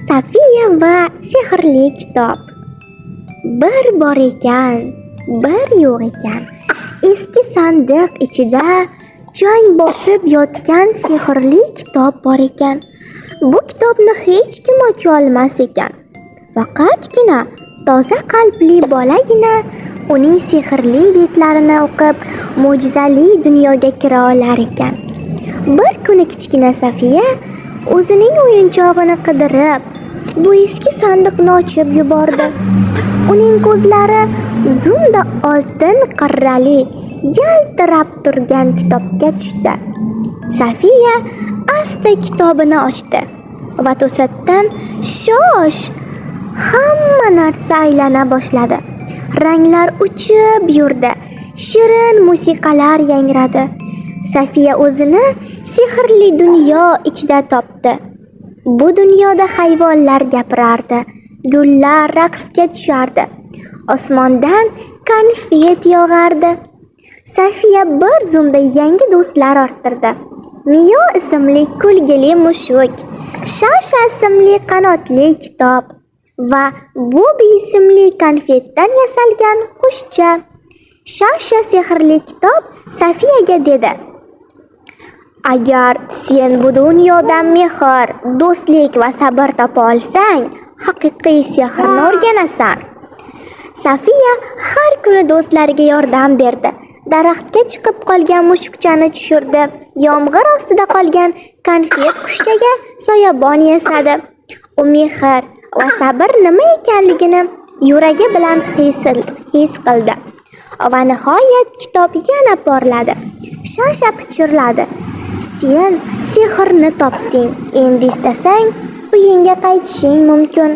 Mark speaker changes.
Speaker 1: Safiya va sehrli kitob. Bir bor ekan, bir yo'q ekan. Eski sandiq ichida chang bosib yotgan sehrli kitob bor ekan. Bu kitobni hech kim ocha olmas ekan. Faqatgina toza qalbli bolagina uning sehrli betlarini o'qib, mo'jizali dunyoga kira olar ekan. Bir kuni kichkina Safiya o'zining o'yinchog'ini qidirib, bu eski sandiqni ochib yubordi. Uning ko'zlari zumda oltin qirrali, yaltirab turgan kitobga tushdi. Safiya asta kitobini ochdi va to'satdan shosh hamma narsa aylana boshladi. Ranglar uchib yurdi, shirin musiqalar yangradi. Safiya o'zini sehrli dunyo ichida topdi. Bu dunyoda hayvonlar gapirardi, gullar raqsga tushardi, osmondan konfet yog'ardi. Safiya bir zumda yangi do'stlar orttirdi. Miyo ismli kulgili mushuk, Shasha ismli qanotli kitob va Bobi ismli konfetdan yasalgan qushcha. Shasha sehrli kitob Safiyaga dedi: "Agar sen bu dunyoda mehr, do'stlik va sabr topa olsang, haqiqiy sehrni o'rganasan." Safiya har kuni do'stlariga yordam berdi. Daraxtga chiqib qolgan mushukchani tushirdi, yomg'ir ostida qolgan konfet qushchaga soyabon yasadi. U mehr va sabr nima ekanligini yuragi bilan his qildi. Va nihoyat kitob yana porladi. Shasha pichirladi: "Sen sehrni topding. Endi istasang, uyingga qaytishing mumkin."